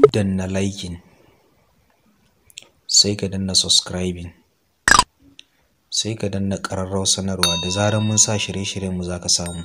Danna liking, sai ka danna subscribing, sai ka danna ƙararrawar sanarwa. Da zarar mun sa shirye-shiryenmu za ka samu.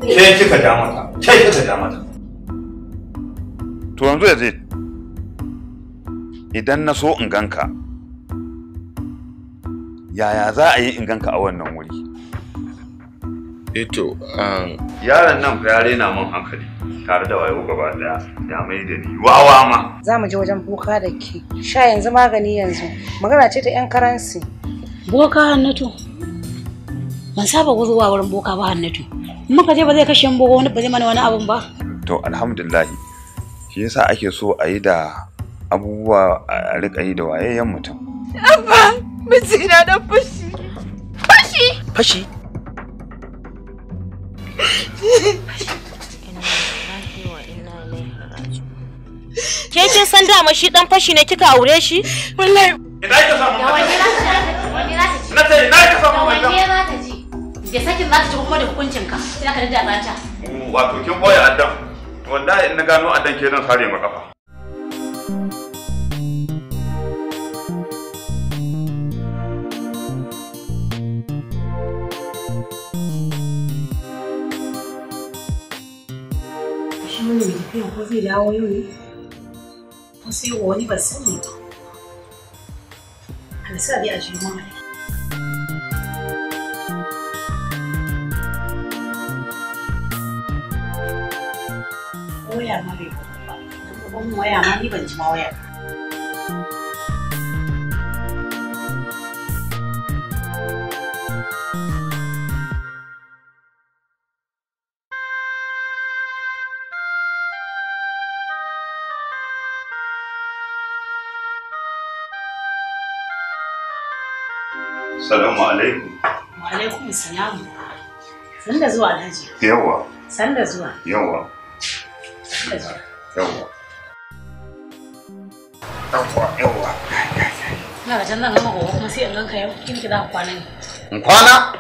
Ke kika ja mata, ke kika ja mata. To yanzu Yazid, idan na so in ganka, yaya za a yi in ganka a wannan wuri? Eto, yaron nan fa ya rena min hankali tare da wayo gaba daya, ya mai da ni wawa ma. Za mu je wajen boka da ke. Sha yanzu magani yanzu. Magana ce ta 'yan karansi. Boka Hannatu. Ban saba zuwa wurin boka ba Hannatu. Muka je ba zai kashe mu wani ba zai mana wani abun ba. To alhamdulillah, shi yasa ake so a yi da abubuwa a rika yi da wayayyen mutum. Abba, mijina dan fashi. Fashi? Fashi? Ke kin san dama shi dan fashi ne kika aure shi? Wallahi. Ina ka samu? Wani za ta ci? Na ce ina ka samu? Wani za ta ci? Da sakin za ta ci kuma da hukuncinka sai aka daddatsa ta. Wato kin boye addan. Wallahi in na gano addan ke zan sare ma kafa. Shi wani mai tafiya ko zai dawo yau ne? Ko sai wani ban sani ba. Allah sa dai a ji mu. Waya ma bai ba. Ban waya ma ni ban ji ma waya. Salamu alaikum. Wa alaikum salam. San da zuwa Alhaji. Yawwa. San da zuwa. Yawwa. Yawwa. Yawwa, yawwa. Ina ga can zan gama gobe kuma sai in ganka yau kin ki za ka kwana ne. In kwana?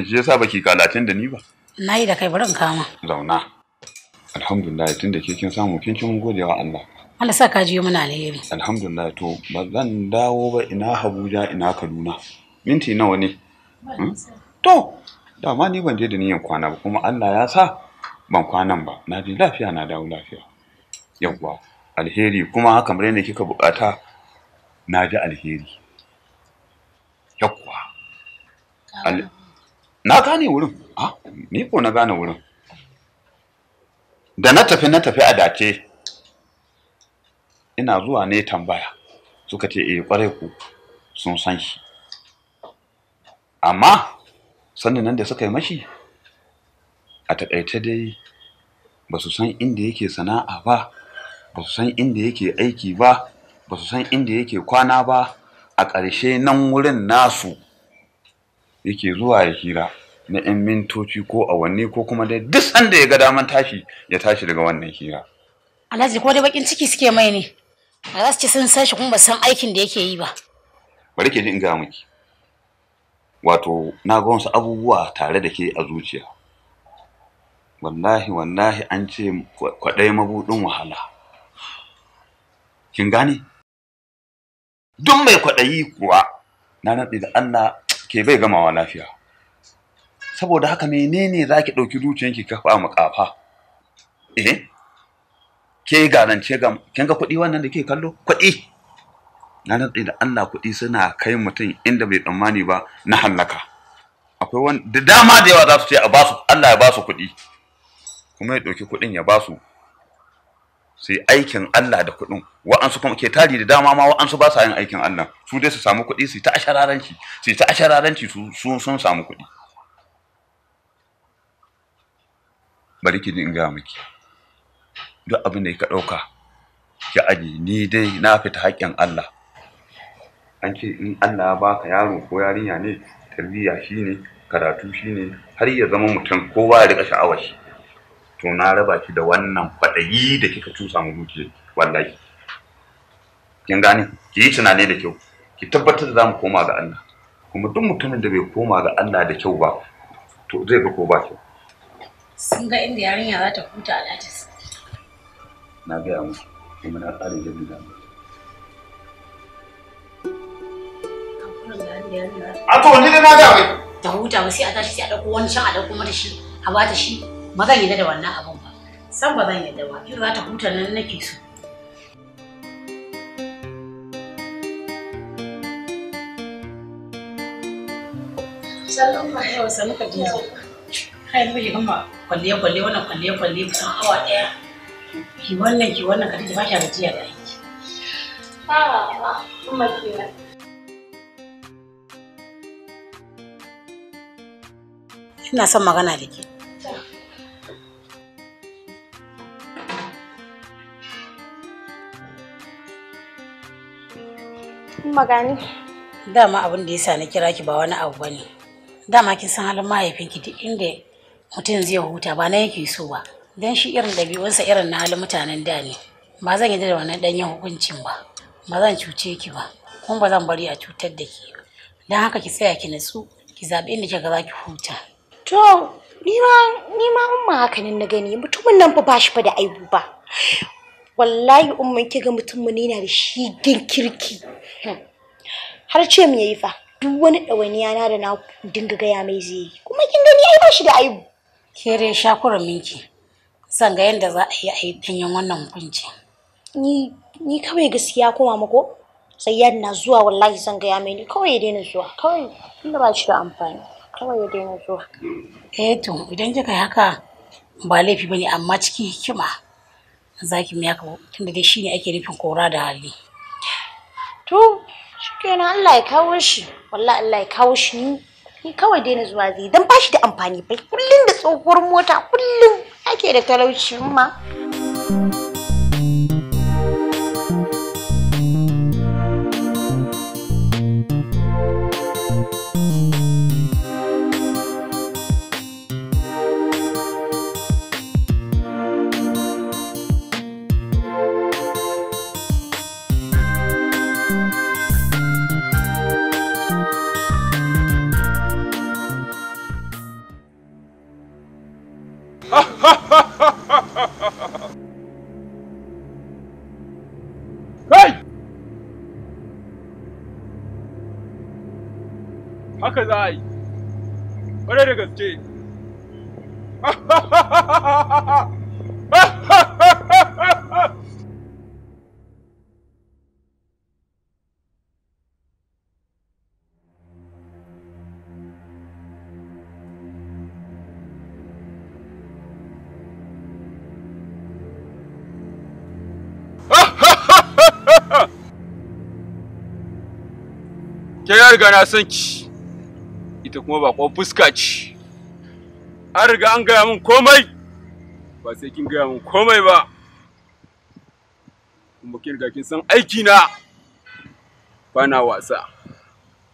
Shi yasa baki kalatin da ni ba. Na yi da kai bari in kama. Zauna. Alhamdulillah tunda ke kin samu kin kin gode wa Allah. Allah sa ka jiyo mana alheri. Alhamdulillah to ba zan dawo ba ina Abuja ina Kaduna. Minti nawa ne? To Dama ni ban je da niyan kwana ba, kuma Allah ya sa ban kwanan ba. Na je lafiya, na dawo lafiya. Yawwa, alheri kuma kamar yadda kika bukata, na ji alheri. Yawwa. Na gane wurin. Ah, ni ko na gane wurin. Da na tafi a dace. Ina zuwa ne tambaya. Suka ce eh kwarai ku sun san shi. Amma sanin nan da suka yi mashi a taƙaice dai ba su san inda yake sana'a ba, ba su san inda yake aiki ba, ba su san inda yake kwana ba. A ƙarshe nan wurin nasu yake zuwa ya hira na 'yan mintoci ko awanni ko kuma dai duk sanda ya ga daman tashi ya tashi daga wannan hira. Alhaji ko dai bakin ciki suke mai ne? A za su ce sun san shi kuma ba san aikin da yake yi ba. Bari ke ji in gaya miki. Wato na ga wasu abubuwa tare da ke a zuciya. Wallahi wallahi an ce kwaɗayi mabuɗin wahala. Kin gane? Duk mai kwaɗayi kuwa na naɗe da Allah ke bai gamawa lafiya. Saboda haka menene za ki ɗauki zuciyanki kafa mu ƙafa? Eh? Ke garance ga kin ga kuɗi wannan da ke kallo? Kuɗi. Na rantse da Allah kuɗi suna kai mutum inda bai tsammani ba na hallaka. Akwai wani da dama da yawa za su ce a basu, Allah ya basu kuɗi. Kuma ya ɗauki kuɗin ya basu su yi aikin Allah da kuɗin. Wa'ansu kuma ke tari da dama ma wa'ansu ba sa yin aikin Allah. Su dai su samu kuɗi su yi ta ashararanci, su yi ta ashararanci su sun samu kuɗi. Bari ki ji in gaya miki. Duk abin da kika ɗauka ki aje, ni dai na fita haƙƙin Allah. An ce in Allah ya baka yaro ko yarinya ne, tarbiyya shine, karatu shine, har ya zama mutum kowa ya riƙa sha'awar shi. To na raba ki da wannan kwaɗayi da kika cusa mu zuciya wallahi. Kin gane? Ki yi tunani da kyau, ki tabbatar da za mu koma ga Allah. Kuma duk mutumin da bai koma ga Allah da kyau ba, to zai ga ko ba kyau. Sun ga inda yarinya za ta huta Alhaji. Na gaya musu kuma na ƙara jaddada musu. A to ni da na gaya mai. Ta huta ba sai a tashi sai a ɗauko wani can a ɗauko mata shi a bata shi, ba zan yarda da wannan abun ba. San ba zan yarda ba, in za ta huta nan nake so. Sallama yau sanu ka ji. Kai mu gama kwalle kwalle wannan kwalle kwalle kusan awa ɗaya. Ki wannan Khadija ba ta gajiya da aiki. A'a, kuma kenan. Ina son magana da ke. Magani. Dama abin da yasa na kira ki ba wani abu bane. Dama kin san halin mahaifinki, duk inda mutum zai huta ba na yake so ba. Dan shi irin ɗabi'unsa irin na halin mutanen da ne. Ba zan yarda da wannan ɗanyen hukuncin ba. Ba zan cuce ki ba, kuma ba zan bari a cutar da ke ba. Don haka ki tsaya ki natsu, ki zaɓi inda kika za ki huta. To, ni ma umma haka nan na gani, mutumin nan fa ba shi fa da aibu ba. Wallahi umman ki ga mutumin ne yana da shigin kirki. Har ce mu yayi fa, duk wani ɗawainiya na da na dinga gaya mai zai yi. Kuma kin gani ai ba shi da aibu. Ke dai shakura minki. Zan ga yadda za a yi a yi ɗanyen wannan hukunci. Ni kawai gaskiya ko mama ko? Sai na zuwa wallahi zan gaya mai ni kawai ya daina zuwa. Kawai tunda ba shi da amfani. Kawai ya daina zuwa. Eh to idan kika yi haka ba laifi bane, amma cikin hikima za ki miya ka, tunda dai shine ake nufin kora da hali. To shikenan, Allah ya kawo shi. Wallahi Allah ya kawo shi. Ni kawai daina zuwa zai dan ba shi da amfani ba. Kullum da tsohuwar mota, kullum ake da talauci ma. Kai! Haka za a yi. Ƙwarai da gaske. Ke ya riga na san ki, ita kuma bakon fuska ce. An riga an gaya min komai, ba sai kin gaya min komai ba. Kuma kin riga kin san aiki na, ba na wasa,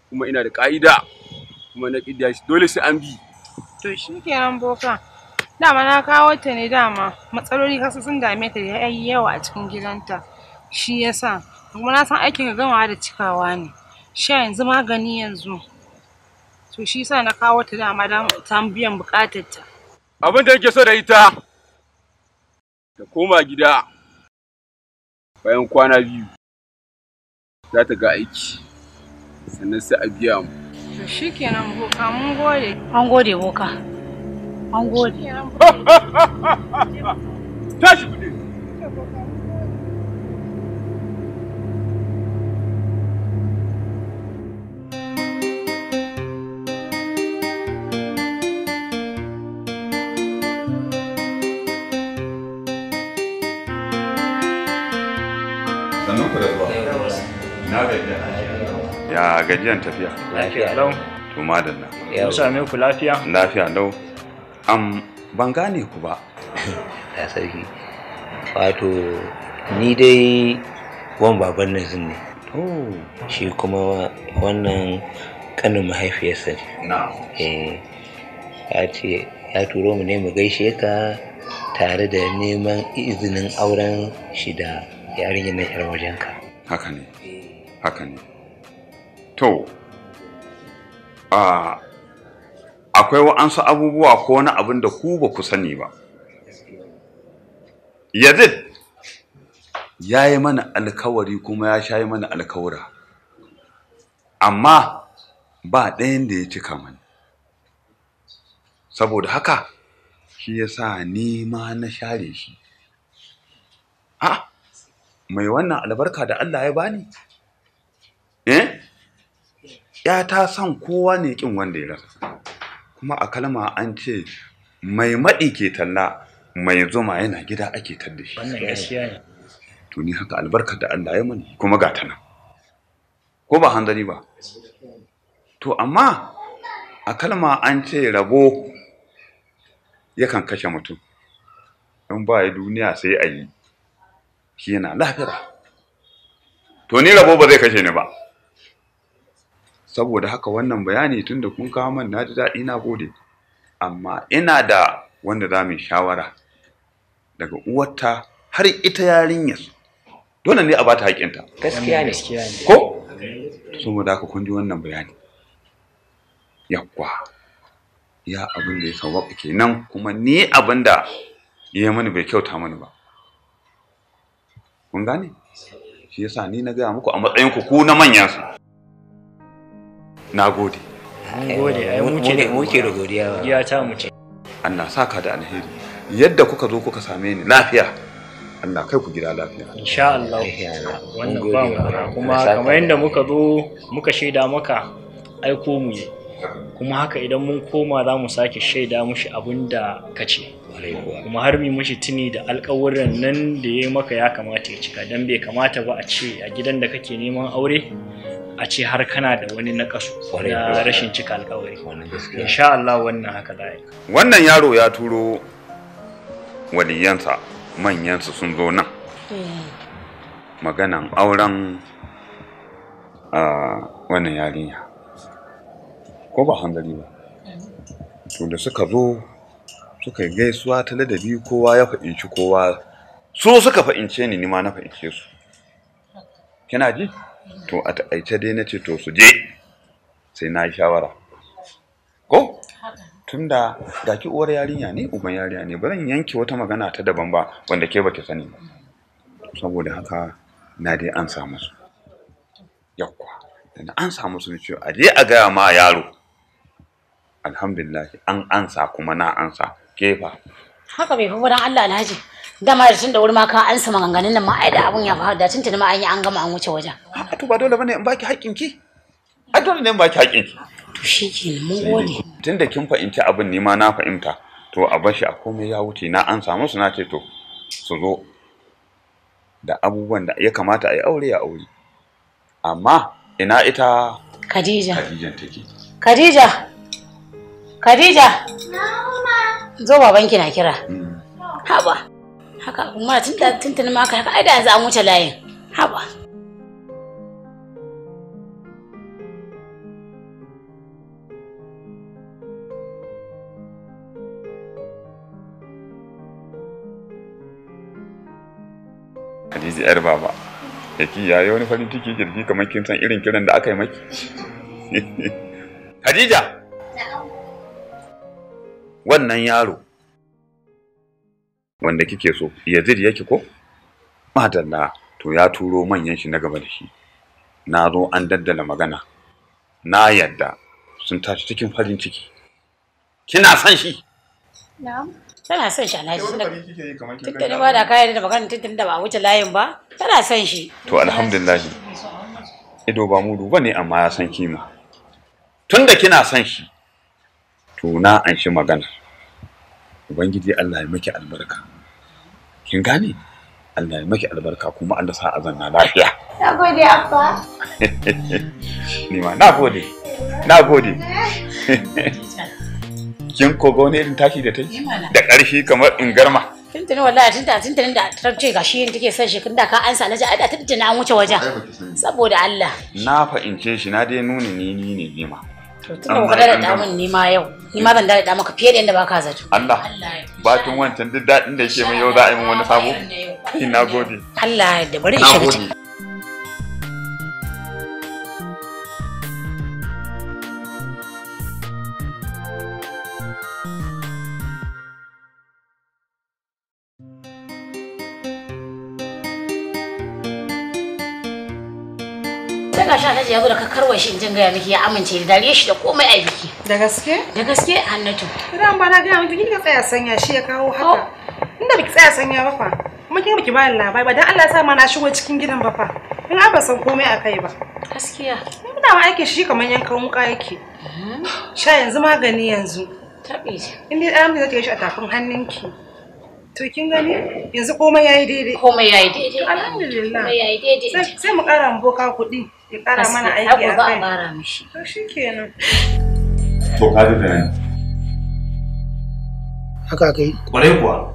kuma ina da ƙa'ida, kuma na ƙidaya shi dole sai an bi. To shi kenan boka. Dama na kawo ta ne dama matsaloli kasu sun dame ta da yayi yawa a cikin gidanta. Shi yasa kuma na san aikin ka gamawa da cikawa ne. Sha yanzu magani yanzu. To shi yasa na kawo ta dama don ta biyan bukatar ta. Abin da nake so da ita, ta koma gida bayan kwana 2 za ta ga aiki, sannan sai a biya mu. To shi kenan boka, mun gode. An gode boka. An gode. Tashi kuɗi. Sannan ku da zuwa. Na gajiya. Ya gajiyan tafiya. Lafiya lau. To madalla. Mun same ku lafiya? Lafiya lau. Ban gane ku ba. Ya sarki. Wato ni dai wan baban Nazin ne. To. Shi kuma wannan kanin mahaifiyarsa ne. Na. Eh, ya ce ya turo mu ne mu gaishe ka tare da neman izinin auren shi da yarinyar nan yar wajenka. Haka ne. Haka ne. To, akwai wa'ansu abubuwa ko wani abin da ku ba ku sani ba. Yazid ya yi mana alkawari kuma ya sha yi mana alkawura, amma ba ɗayan da ya cika mani. Saboda haka, shi ya sa ni ma na share shi. A, mai wannan albarka da Allah ya bani? Eh? Ya ta san kowa ne ƙin wanda ya rasa. Kuma a kalma an ce mai maɗi ke talla, mai zuma yana gida ake tadda shi. Wannan gaskiya ne. To ni haka albarkar da Allah ya mani kuma ga ta nan. Ko ba hanzari ba? To amma a kalma an ce rabo yakan kashe mutum. In ba ya duniya sai a yi. Shi yana lahira. To ni rabo ba zai kashe ni ba. Saboda haka wannan bayani tun da kun kawo man na ji daɗi na gode. Amma ina da wanda za mu yi shawara daga uwarta har ita yarinyar. Dole ne a bata haƙƙinta. Gaskiya ne. Gaskiya ne. Ko? Saboda haka kun ji wannan bayani. Yawwa. Ya abin da ya sawwaka kenan kuma ni abin da ya mani bai kyauta mani ba. Kun gane? Shi yasa ni na gaya muku a matsayin ku ku na manyan su. Na gode. Mun gode, ai mu ce da Mu ke da godiya ba. Godiya ta mu ce. Allah saka da alheri. Yadda kuka zo kuka same ni lafiya. Allah kai ku gida lafiya. Insha Allah. Mun Wannan gode ba ba. mu kuma Allah saka kamar da yadda muka zo muka shaida maka aiko mu ne. Kuma haka idan mun koma za mu sake shaida mushi abin da ka ce. Kwarai kuwa. Kuma har mu mushi tuni da alƙawuran nan da ya yi maka ya kamata ya cika don bai kamata ba a ce a gidan da kake neman aure a ce har kana da wani naƙasu Kwarai na kuwa. rashin cika alƙawari. Wannan gaskiya. Insha Allah wannan haka za a yi. Wannan yaro ya turo waliyansa manyansu sun zo nan. Maganan auren wannan yarinya. Ko ba hanzari ba. To da suka zo suka yi gaisuwa ta ladabi kowa ya fahimci kowa. Su suka fahimce ni, ni ma na fahimce su. Kina ji? To a taƙaice dai na ce to su je sai na yi shawara. Ko? Tunda ga ki uwar yarinya ne uban yarinya ne ba zan yanke wata magana ta daban ba wanda ke baki sani ba. Saboda haka na dai an samu su. Yawwa. Da na an samu su ne cewa a je a gaya ma yaro. Alhamdulillah an ansa kuma na ansa. Kefa. Haka bai fi ba dan Allah Alhaji. Dama da tun da wuri ma ka ansa maganganun nan ma ai da abun ya faru da tuntuni ma an yi an gama an wuce wajen. A'a to ba dole bane in baki haƙƙin ki. Ai dole ne in baki haƙƙin ki. To shikenan mun gode. Tunda kin fahimci abin ni ma na fahimta. To a bashi a komai ya wuce na ansa musu na ce to su zo da abubuwan da ya kamata a yi aure ya aure. Amma ina ita Khadija. Khadijan take. Khadija. Khadija. Zo babanki na kira. Haba. Haka kuma tun da tuntuni ma haka ai da yanzu an wuce layin. Haba. Khadija yar baba. Yaki yayi wani farin ciki kirki kamar kin san irin kiran da aka yi maki. Khadija. Wannan yaro wanda kike so Yazid yake ko? Madalla to ya turo manyan shi na gaba da shi. Na zo an daddala magana. Na yadda sun tashi cikin farin ciki. Kina son shi? Na'am. Tana son shi Alhaji. Tuntuni ba da kayan da magana tuntuni da ba a wuce layin ba. Tana son shi. To alhamdulillah. Ido ba mudu bane amma ya san kima. Tunda kina son shi to na anshi magana. Ubangiji Allah ya miki albarka. Kin gane? Allah ya miki albarka kuma Allah sa azanna lafiya. Na gode Abba. Ni ma na gode. Na gode. Kin kogo ne irin tashi da ta yi? Da ƙarfi kamar in garma. Tuntuni wallahi tuntuni da ta ce gashi yin take son shi tun da ka ansa Alhaji ai da tuntuni an wuce wajen. Saboda Allah. Na fahimce shi na dai nuni ni ni ne ni ma. To tun da ka daɗa min ni ma yau, ni ma zan daɗa maka fiye da yadda baka zato. Allah. Batun wancan duk daɗin da yake min yau za a yi min wani sabo. Na gode. Allah da bari in Na shiga gode. ciki. Sai ga shi Alhaji ya zo da kakkarwar shi in jin gaya miki ya amince da dariyar shi da komai a biki. Da gaske? Da gaske Hannatu. Idan ba na gaya miki kika tsaya sanya shi ya kawo haka. Inda biki tsaya sanya ba fa. Kuma kin biki bani labari ba dan Allah ya sa ma na shigo cikin gidan ba fa. In ba san komai akai ba. Gaskiya. Ni da ma aikin shi kamar yankan wuka yake. Sha yanzu magani yanzu. Taɓe. In dai ɗan zai shi a tafin hannunki. To kin gani yanzu komai yayi daidai. Komai yayi daidai. Alhamdulillah. Komai yayi daidai. Sai mu ƙara mu boka kuɗi ya ƙara mana aiki a za a kai. ƙara mishi. To shikenan. To ka ji bayani. Haka kai. Kwarai kuwa.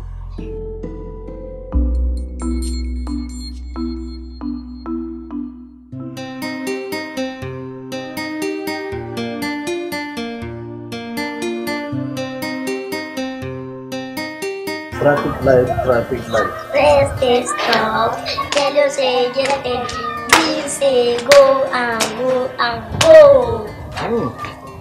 Traffic light, traffic light. Red say stop, yellow say get in, green say go and go and go.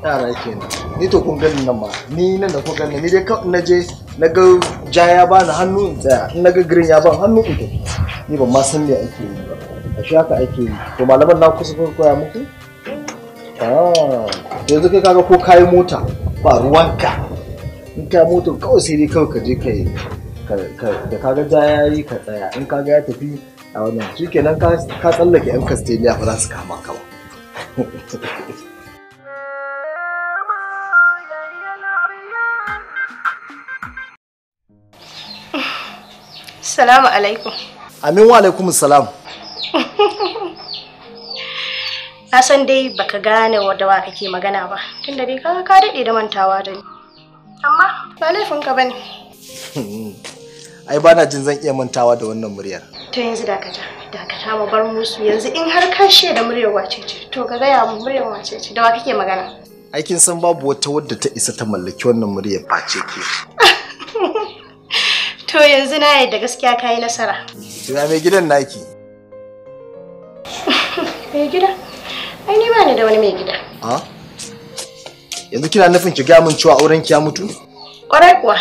Yara kenan. Ni to kun gani nan ma. Ni nan da kun gani ni dai kawai na je na ga ja ya bani hannu in tsaya, in na ga green ya ban hannu in tafi. Ni ban ma san me ake yi ba. Ashe haka ake yi. To malaman na kusa kun koya muku? Ah, yanzu kai kaga ko kayi mota ba ruwanka. In ka mota kawai sai dai kawai ka je ka yi da kaga ja ya yi ka tsaya in kaga ya tafi a wannan shikenan ka tsallake yan Castelia ba za su kama ka ba. Salamu alaikum. Amin wa alaikum salam. Na san dai baka gane da wa kake magana ba, tunda dai kaga ka daɗe da mantawa da ni. Amma ba laifinka bane. Ai bana jin zan iya mantawa da wannan muryar. To yanzu dakata, dakata mu bar musu yanzu in har ka shaida muryar wace ce, to ka gaya mu muryar wace ce, da wa kake magana? Ai kin san babu wata wadda ta isa ta mallaki wannan muryar face ke. To yanzu na yadda gaskiya ka yi nasara. Kina mai gidan naki? Mai gida? Ai ni ba ni da wani mai gida. A? Yanzu kina nufin ki gaya min cewa auren ki ya mutu? Kwarai kuwa,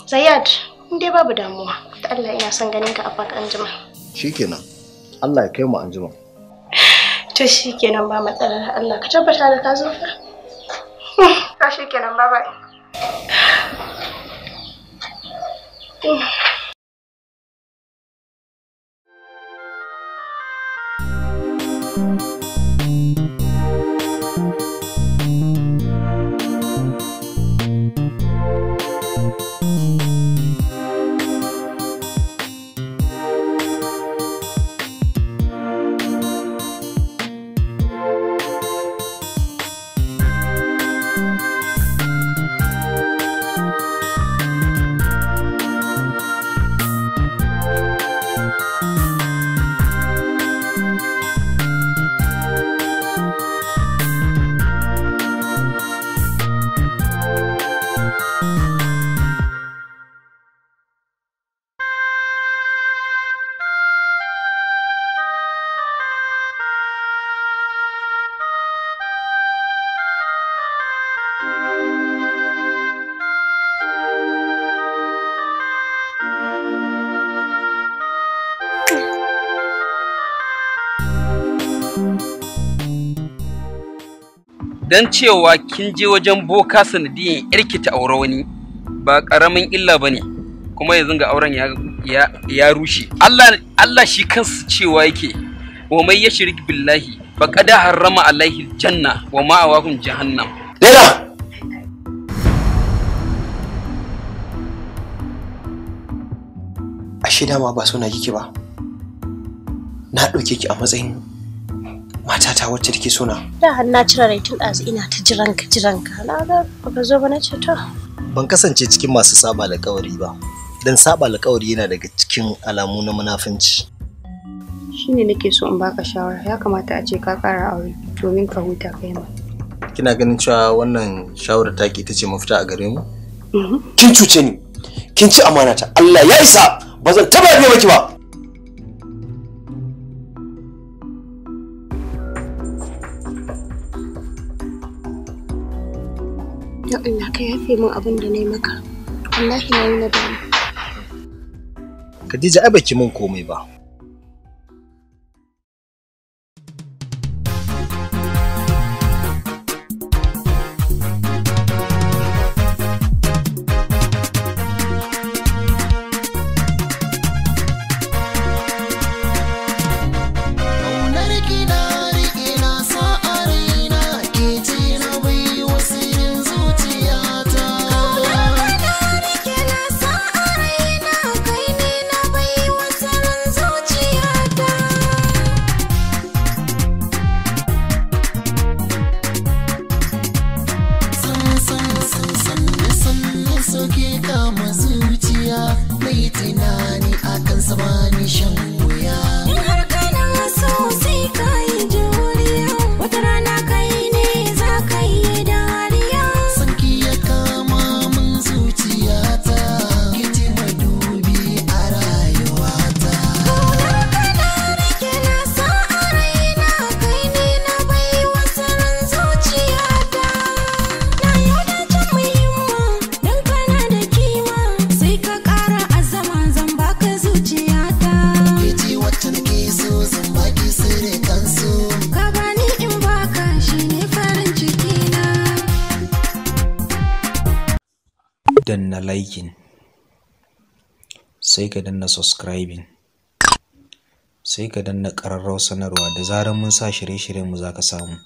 Zayyad, in dai babu damuwa, da Allah ina son ganin ka a fak anjima. Shikenan. Allah ya kai mu anjima. To shikenan ba matsala, Allah ka tabbata da ka zo fa. To shikenan, bye bye. Dan cewa kin je wajen boka sanadiyan yarki ta aure wani ba karamin illa bane, kuma yanzu ga auren ya rushe. Allah shi kansa cewa yake wa mai yashrik billahi faqad harrama alaihi aljanna wa ma'awahum jahannam. Laila, ashe dama ba sona kike ba. Na ɗauke ki a matsayin matata wacce take sona. Da har na cire rai tun ɗazu ina ta jiranka. Na ga baka zo ba na ce to. Ban kasance cikin masu saba alƙawari ba. Dan saba alƙawari yana daga cikin alamu na munafunci. Shine nake so in baka shawara, ya kamata a ce ka ƙara aure domin ka huta kai ma. Kina ganin cewa wannan shawarar taki ita ce mafita a gare mu? Kin cuce ni. Kin ci amana ta. Allah ya isa. Ba zan taɓa yafe maki ba. Ya Allah ka yafe min abin da na yi maka. Wallahi na yi nadama. Khadija ai baki min komai ba. Danna liking, sai ka danna subscribing, sai ka danna ƙararrawar sanarwa. Da zarar mun sa shirye-shiryenmu za ka samu.